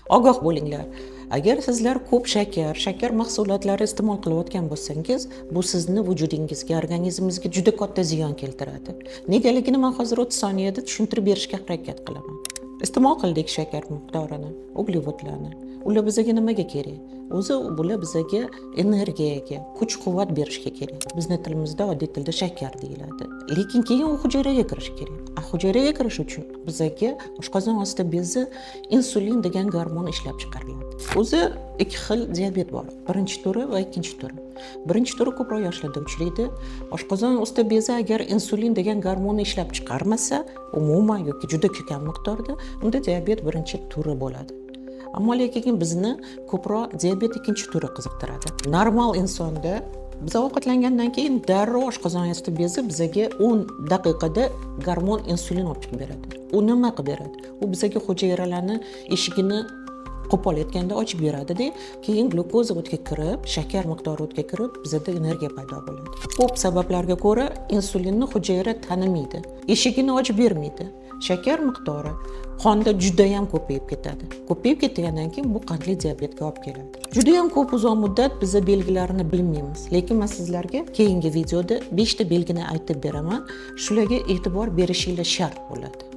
Ogoh bo'linglar. Agar sizlar ko'p shakar mahsulotlari iste'mol qilayotgan bo'lsangiz, bu sizni vujudingizga, organizmingizga juda katta ziyon keltiradi. Negaligini man hozir 30 soniyada tushuntirib berishga harakat qilaman. Iste'mol qildik shakar miqdorini, uglevodlarni. Ular bizga nimaga kerak? O'zi bular bizga energiyaga, kuch-quvvat berishga kerak. Bizni tilimizda, oddiy tilda shakar deyiladi. Lekin keyin u hujayraga kirishi kerak. A hujayraga kirish uchun bizga oshqozon osti bezi insulin degan gormon ishlab chiqariladi. O'zi ikki xil diabet bor. Birinchi turi va ikkinchi turi. Birinchi turi ko'proq yoshlarda uchraydi. Oshqozon osti bezi agar insulin degan gormonni ishlab chiqarmasa, umuman yoki juda kam miqdorda, unda diabet birinchi turi bo'ladi. Ammo lekin bizni ko'proq diabet ikkinchi turi qiziqtiradi. Normal insonda biz ovqatlangandan keyin darrov oshqozon osti bezi bizaga 10 daqiqada gormon insulin olib chiqib beradi. U nima qilib beradi? U bizaga hujayralarni eshigini qo'pol aytganda ochib beradida, keyin glyukoza o'tga kirib, shakar miqdori o'tga kirib, bizada energiya paydo bo'ladi. Ko'p sabablarga ko'ra insulinni hujayra tanimaydi, eshigini ochib bermaydi. Shakar miqdori qonda judayam ko'payib ketadi. Ko'payib ketgandan keyin bu qandli diabetga olib keladi. Judayam ko'p uzoq muddat biza belgilarini bilmaymiz, lekin man sizlarga keyingi videoda 5 ta belgini aytib beraman. Shularga e'tibor berishinglar shart bo'ladi.